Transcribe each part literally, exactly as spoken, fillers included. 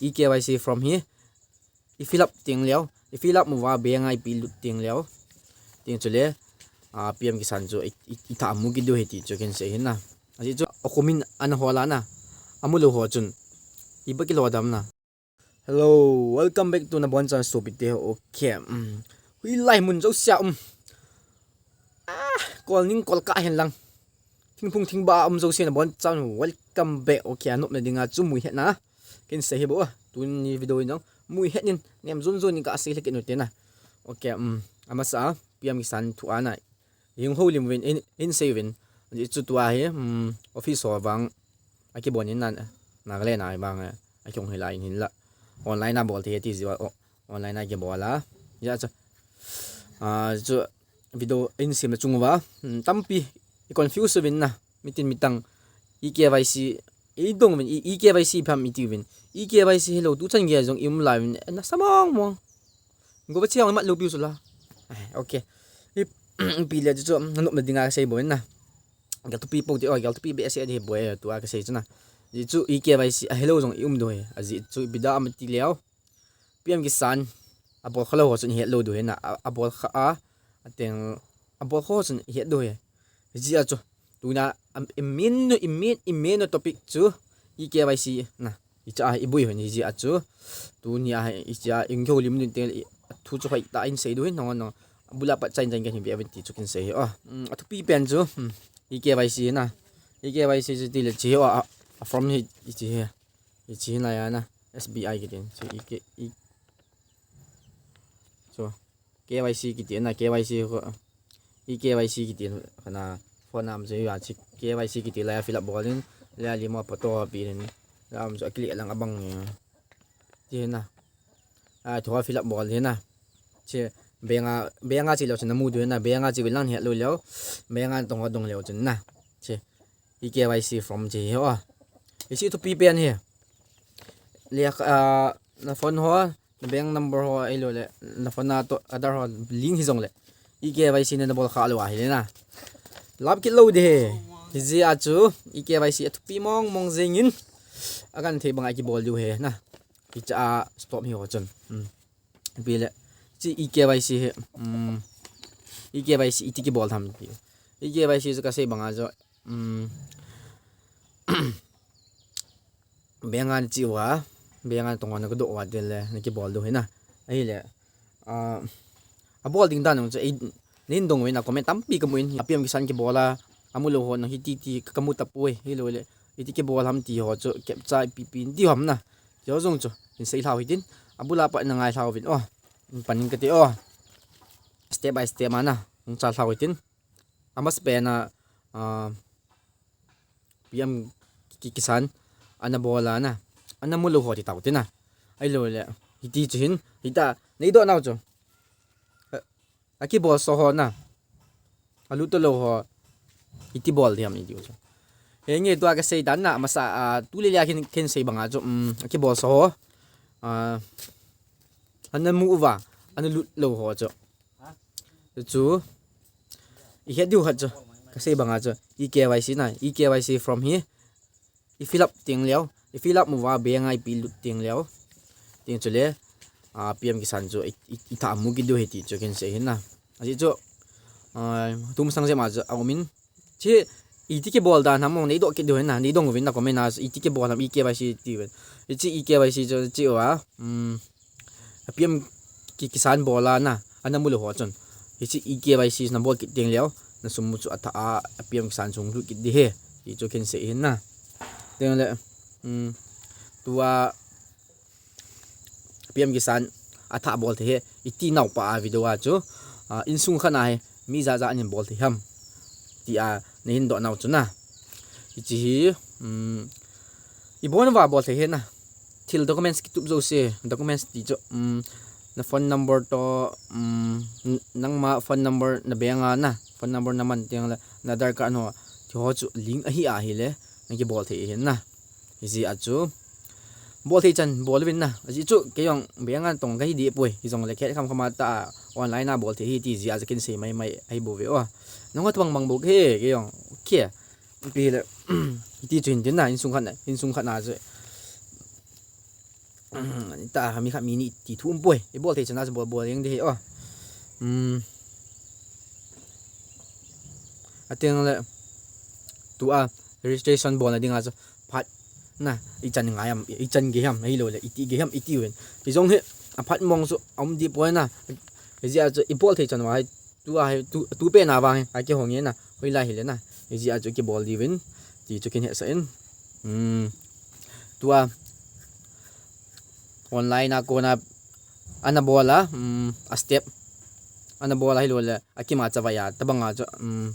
E K Y C form hi i fill up teng leu, i fill up uva bank a ipi lut teng leu, teng chule, a, P M Kisan chu i, i, i tha mu kit diu ahi ti chu ken sei ahi na. Ajeh chu akhomin ana hol a na, amu lou ho chun ipi kilou dam na. Hello, welcome back to nabonchauvin sopite. Okay. Um, hoilai mun jousea um. Ah, kol ning kol kah hen lang. Thingphung thingbah a um jouse nabonchauvin welcome back. Okay, anopna dinga chu muihet na ken sei ahi bou. Tuni video in jong muihet in, nem jun jun in kasei lheh kit u hite na. Okay, um, amasa a P M Kisan thu a na, hung houlim uvin, in, in sei uvin. Ajeh chu tua hi, um, office ho vang akibol in na, Nagaland a vang, eh, akihong hilai in hinla online a bol thei ti jeh a, o, online a kibol a. Hijeh chu, a, chu video in sem na chung uva, um, tampi i confuse uvin na, mitin mitang, E K Y C, eidong uvin, E, E K Y C ipi ham iti uvin. E K Y C hilou tuchan gei jong i um lai uvin, eh, nasa mong mong. Go ba chiang mat lou piu chu la. Eh, okay. I, ipi le chu, um, nanopna dinga sei bou na. Gal thupi pou ti, o, gal thupi behseh di bou, tua kasei chu na. Ajeh chu E K Y C ahilou jong i um diu ahi. Ajeh chu ipi dia ham iti leu, P M Kisan abol kha lou ho chun i het lou diu ahi na. A, abol kha a, ateng abol kha ho chun i het diu ahi. Hijeh a chu tuna, am, i main, i main, i main topic chu E K Y C na. Hiche a i boi u ahin, hijeh a chu tuni a hiche a i houlim uvin teng le, i, athu chu hoitah in sei diu ahin, nang, nang. Abul a pat chan chan kahin ve uvin ti chu ken sei ahi. O, um, athupi pen chu, um, E K Y C na. E K Y C chu ti le hiche hi, o, a, a form hi, hiche hi. Hiche hi na ya na. S B I kiti, hiche E K, E, chu K Y C kiti na, K Y C ko, E K Y C kiti na, phone a um chu ya, hiche K Y C kiti la fill up bol in, la lima photo pi in, la um chu a click lang abang ni. Ti na. A, thu a fill up bol hi na. Hiche bank a, bank a che leu chun namu diu ahi na, bank a che uvin lang het lou leu. Bank a tong a dong leu chun na. Hiche E K Y C form hiche hi, o. Hiche thupi pen hi. Le, a, na phone ho, na bank number ho, ahilou le, na phone a toh Aadhaar ho link hijong le, E K Y C na nabol kha lou ahile na, lap kit lou ding ahi. Hijeh a chu E K Y C athupi mong mong jeng in, agenthei banga kibol diu ahi na. Hiche a stop hi ho chun. Hmm. Ipi le, hiche E K Y C hi, um, E K Y C iti kibol ham ti. E K Y C chu kasei banga chu, um, bank a nache uva, bank a tong a nadoh uva teng le, nakibol diu ahi na. Ahile, a, abol ding dan jong chu, ei, nei dong uvin a comment tampi kamu in, a P M Kisan kibol a, amu lou ho na hiti ti ka, kamu tapoi, hilou le, iti kibol ham ti ho chu, captcha ipi ipi in ti ham na. Ti ho jong chu, hin sei lhau hitin, abul a pat na ngai lhau vin, o, in pan in kati, o. Step by step a na, hung cha lhau hitin. Amasapen a, a, P M Ki-, Kisan, ana bol a na, ana mu lou ho ti tau ti na. Ahilou le, hiti chu hin, hita, nei doh nau chu. A, akibol so ho na. Alut to lou ho. Iti bol ding ham iti chu. Henge tua kasei dan na, amasa, a, tu le le a ken, ken sei banga chu, um, akibol so ho. A, ana mu uva, ana lut lou ho chu. Chu, i het diu khat chu, kasei banga chu, E K Y C na, E K Y C form hi, i fill up teng leu, i fill up uva bank a ipi lut teng leu. Teng chule, a, P M Kisan chu, i, i, i tha mu kit diu ahi ti chu ken sei ahi na. Ajeh chu, a, tum sang jep a chu, a um in, Hiche, iti kibol dan ham mong nei doh kit diu ahi na, nei dong uvin na comment a, iti kibol ham E K Y C ti uvin. Hiche E K Y C chu, hiche uva, um, a P M Ki-, Kisan bol a na, ana mu lou ho chun. Hiche E K Y C na bol kit teng leu, na sum chu atha a, a P M Kisan chung lut kit ding ahi, ti chu ken sei ahi na. Teng le, um, tua, P M Kisan atha bol thei ahi, iti nau pa a video a chu, a, insung khat a hi, mi ja ja in bol thei ham. Ti a, nei hin doh nau chu na. Hiche hi, um, ibon uva bol thei ahi na. Thil documents kitup jouse, documents ti chu, um, na phone number toh, um, n-, nangma phone number na bank a na, phone number na man teng le, na Aadhaar card ho, ti ho chu link ahi ahile, na kibol thei ahi na. Hijeh a chu, bol thei chan, bol uvin na. Ajeh chu, kei jong, bank a tong kahi deh poi. Hijongle khet kham kham a ta, online a bol thei ahi ti jeh a chu ken sei mai mai ahi bou ve o. Nangho tobang bang bou kahi, kei jong. Okay. Ipi le, hiti chu hin tin na, insung khat na, insung khat na chu. ta mi khat mi ni ti thu um poi. I bol thei chan a chu bol bol jeng ding ahi o. Um, ateng le tua registration bolna dinga chu phat na i chan ngai am, i chan gei ham, ahilou le i ti gei ham, i ti uvin. I jong hi a phat mong chu um di poi na. Hijeh a chu i bol thei chan uva hi tua hi tu, tu pen a vang hi a kihong e na, hoilai hile na. Hijeh a chu kibol diuvin ti chu kin hetsah in. Um, tua online a kona ana bol a, um, a step ana bol a, ahilou le a kima chavai a, tabang a chu, um,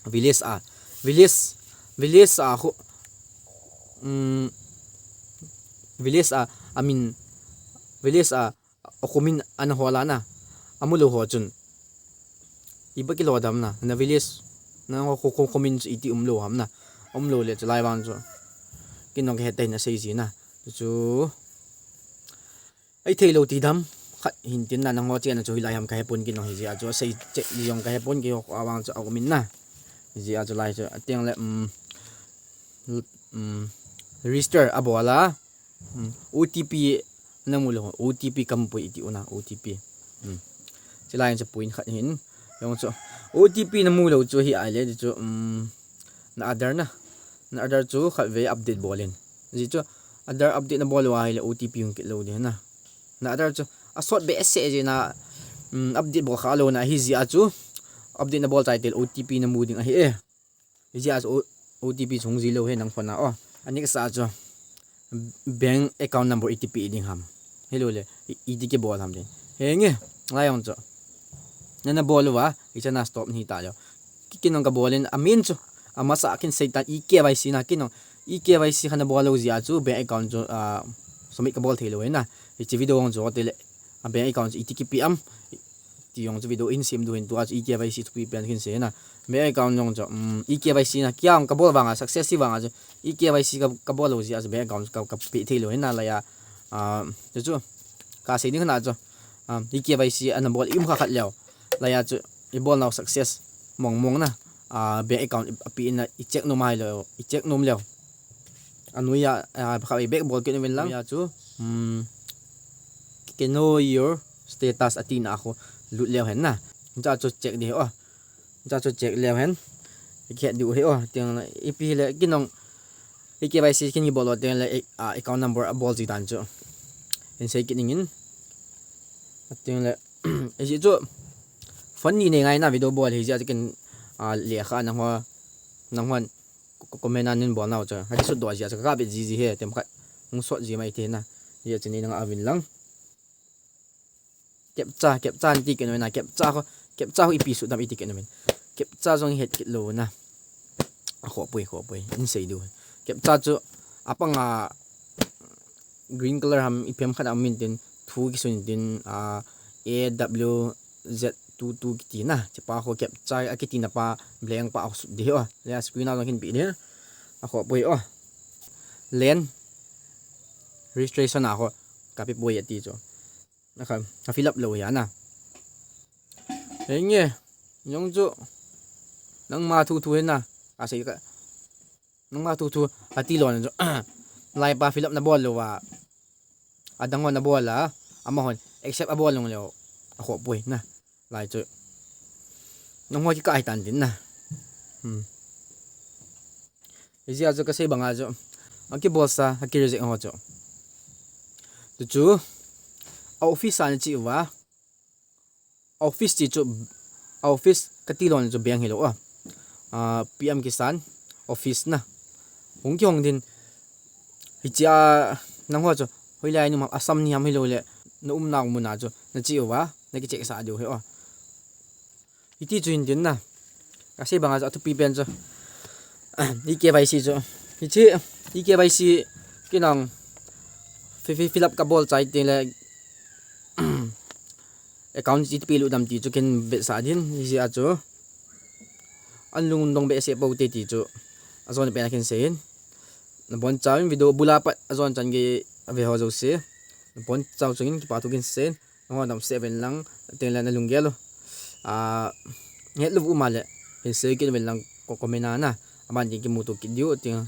village a, village, village a khu, um, village a, I mean, village a, a khumin ana hol a na, amu lou ho chun iba kilo dam na, na village, na khu, khu, khumin chu iti um lou ham na, um lou le chu lai vang chu kin jong ka het tai na sei ji na, chu ei thei lou ti dam khat hin tin na, nangho chena chu hilai ham ka hepon, kin jong hijeh a chu sei cheh di jong ka hepon, keiho a vang chu a um in na. Hijeh a chu lai chu ateng le, um, um, register a bol a, um, O T P na mu lou, O T P ka mu poi i ti u na, O T P. Um. Chilai chu point khat hin. Jong chu O T P na mu lou chu hi ahile chu, um, na Aadhaar na, na Aadhaar chu khatvei update bol in. Hijeh chu Aadhaar update na bol lou ahile O T P hung kit lou ding na. Na Aadhaar chu a sot behseh jeh na, um, update bol kha lou na, hijeh a chu update na bol chai teng le O T P na mu ding ahi e. Hijeh a chu O-, O T P chu hung ji lou he nang phone a o. A next a chu bank account number iti pe ding ham, hilou le i, iti kibol ham ding. Henge, lai jong chu na na bol uva, hichan a stop nahi ta lou. Ki, kin jong ka bol in, a min chu, a masa kin sei tan, E K Y C na, kin jong E K Y C kha na bol lou jeh a chu bank account chu, ah, submit ka bol thei lou he na. Hiche video jong chu hote le, a bank account chu iti kipe am ti jong chu video in sem diu hin, tua chu E K Y C thupi pen kin sei na. Bank account jong chu, um, E K Y C na, keiya ka bol vang a, success hi vang a chu E K Y C ka, ka bol lou jeh a chu bank account chu ka, ka pe thei lou he na, lai a, ah, chu chu ka sei ding na chu, um, E K Y C ana bol i um kha khat leu, lai a chu i bol nau success mong mong na, ah, bank account i, a pe in na i check nom ahilou, i check nom leu. Anoi a, ah, khatvei back bol kit uvin lang. Anoi a chu, um, keno your status ati na khu lut leu hen na. Cha chu check ding o. Cha chu check leu hen. Ki het diu he o. Teng le ipi le kin jong E K Y C kin kibol lou teng le, eh, ah, account number a bol ji dan chu hin sei kit ning in. Ateng le, eh, chu phone ni nei ngai na video bol hijeh a chu kin, ah, lekha nangho, nanghon ko-, comment a nin bol nau chu. Hadi sut doh jeh a chu ka vet ji ji he, tem khat hung sot ji mai te na. Hijeh a chu nei nang a vin lang. Captcha, captcha nati kit nom in na, captcha khu, captcha khu ipi sut dam iti kit nom in. Captcha jong het kit lou na. A khoh poi, khoh poi, in sei diu. Captcha chu apang a green color ham ipi ham khat a um in tin, thu kisun in tin, ah, A W Z two two kiti na. Chepa khu captcha a kiti na pa, blank pa a khu sut ding o. Le a screen a jong hin pe ding. A khoh poi o. Land registration a khu ka pe poi ati chu. Na kha, ka fill up lou hi a na. Henge, jong chu, nangma thu thu hi na, ka sei ka, nangma thu thu, ati lou na chu, lai pa fill up na bol lou va, adang hon na bol a, amahon accept a bol lou leu, a khoh poi na, lai chu, nangho kikah hi tan tin na. Hmm. Hijeh a chu ka sei bang a chu, a kibol sa, a ki reject ho chu. Tu chu, a office a na che uva, office ti chu, a office ka ti lou na chu bank hilou a. Ah, P M Kisan office na. Hung kihong din, hiche a, nangho chu, hoilai a um ham, Assam ni ham hilou le, na um nau mun a chu, na che uva, na ki check sah diu hi o. Hiti chu hin tin na. Ka sei bang a chu a thupi pen chu. E K Y C chu. Hiche E K Y C kin jong fi-, fi-, fill up ka bol chai teng le account iti pe lut dam ti chu kin vetsah din. Hijeh a chu. An lungdong behseh pou te ti chu. A jon pen a kin sei in. Na bon chauvin video bul a pat a jon chan gei a ve ho jouse. Na bon chau chungin kipa thu kin sei in. Nangho damsel uvin lang, teng le na lunggel u. Ah, het lou u um a le, hin sei kit uvin lang ko-, comment a na. Aban ding kimuto kit diu, teng.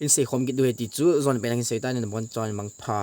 Hin seikhom kit diu ahi ti chu, jon pen a hin sei ta, nabonchauvin mangpha.